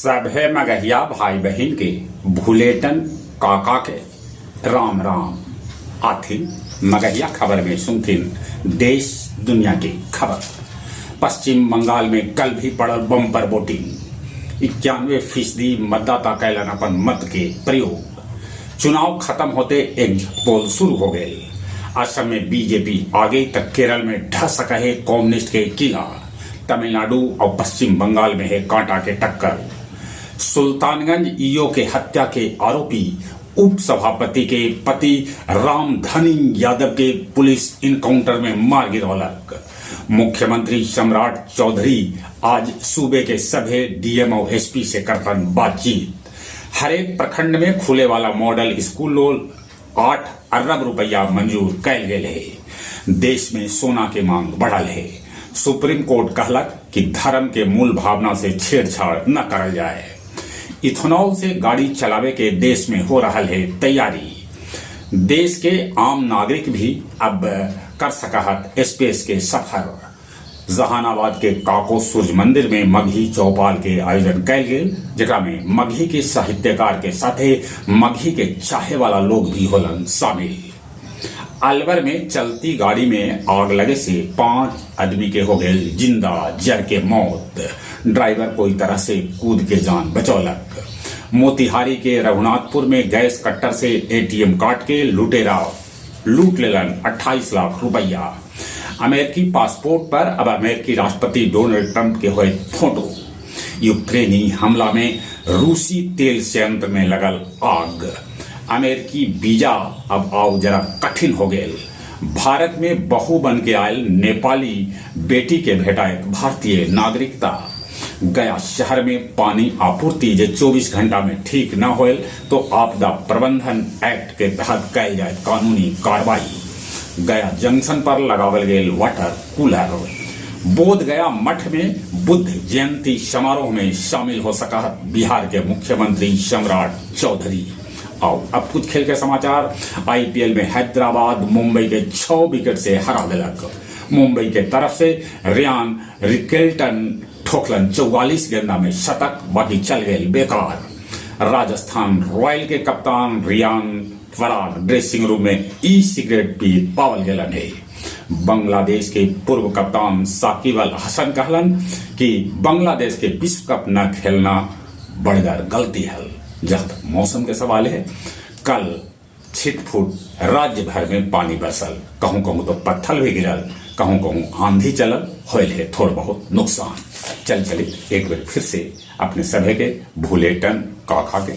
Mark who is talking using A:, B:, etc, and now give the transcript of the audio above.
A: सभे मगहिया भाई बहिन के भुलेटन काका के राम राम। आथिन मगहिया खबर में सुनथिन देश दुनिया के खबर। पश्चिम बंगाल में कल भी पड़ल बम्पर वोटिंग। 91% मतदाता कैलन अपन मत के प्रयोग। चुनाव खत्म होते एग्जिट पोल शुरू हो गए। असम में बीजेपी आगे तक केरल में ढह सका है कम्युनिस्ट के किला। तमिलनाडु और पश्चिम बंगाल में है कांटा के टक्कर। सुल्तानगंज ईओ के हत्या के आरोपी उप सभापति के पति रामधनी यादव के पुलिस इनकाउंटर में मार गिरौलक। मुख्यमंत्री सम्राट चौधरी आज सूबे के सभे डीएम और एसपी से करतन बातचीत। हरेक प्रखंड में खुले वाला मॉडल स्कूल 8 अरब रुपया मंजूर कैल गेल है। देश में सोना के मांग बढ़ल है। सुप्रीम कोर्ट कहलक कि धर्म के मूल भावना से छेड़छाड़ न करल जाए। इथेनॉल से गाड़ी चलावे के देश में हो रहा है तैयारी। देश के आम नागरिक भी अब कर सकहत स्पेस के सफर। जहानाबाद के काको सूर्य मंदिर में मगही चौपाल के आयोजन कैल गेल, जेकरा में मगही के साहित्यकार के साथे मगही के चाहे वाला लोग भी होलन शामिल। अलवर में चलती गाड़ी में आग लगे से 5 आदमी के हो गए जिंदा जर के मौत। ड्राइवर कोई तरह से कूद के जान बचौलक। मोतिहारी के रघुनाथपुर में गैस कट्टर से एटीएम काट के लुटेरा लूट लेलन 28 लाख रुपया। अमेरिकी पासपोर्ट पर अब अमेरिकी राष्ट्रपति डोनाल्ड ट्रंप के हुए फोटो। यूक्रेनी हमला में रूसी तेल संयंत्र में लगल आग। अमेरिकी वीजा अब आओ जरा कठिन हो गए। भारत में बहू बन के आयल नेपाली बेटी के भेटाए भारतीय नागरिकता। गया शहर में पानी आपूर्ति जे 24 घंटा में ठीक न होयल तो आपदा प्रबंधन एक्ट के तहत कैल जाए कानूनी कार्रवाई। गया जंक्शन पर लगावल गेल वाटर कूलर। बोध गया मठ में बुद्ध जयंती समारोह में शामिल हो सका बिहार के मुख्यमंत्री सम्राट चौधरी। और अब कुछ खेल के समाचार। आईपीएल में हैदराबाद मुंबई के 6 विकेट से हरा दिलक। मुंबई के तरफ से रियान रिकेल्टन ठोकलन 44 गेंदा में शतक, बाकी चल गए बेकार। राजस्थान रॉयल के कप्तान रियान पराग ड्रेसिंग रूम में ई सिगरेट पी पावल गेलन है। बांग्लादेश के पूर्व कप्तान साकिब अल हसन कहलन कि बांग्लादेश के विश्व कप न खेलना बड़गर गलती है। जहां तक मौसम के सवाल है, कल छिटफुट राज्य भर में पानी बरसल, कहूं कहूं तो पत्थर भी गिरल, कहूं कहूं आंधी चलल, होयल है थोड़ा बहुत नुकसान। चल चले एक बार फिर से अपने सभे के भूलेटन काका के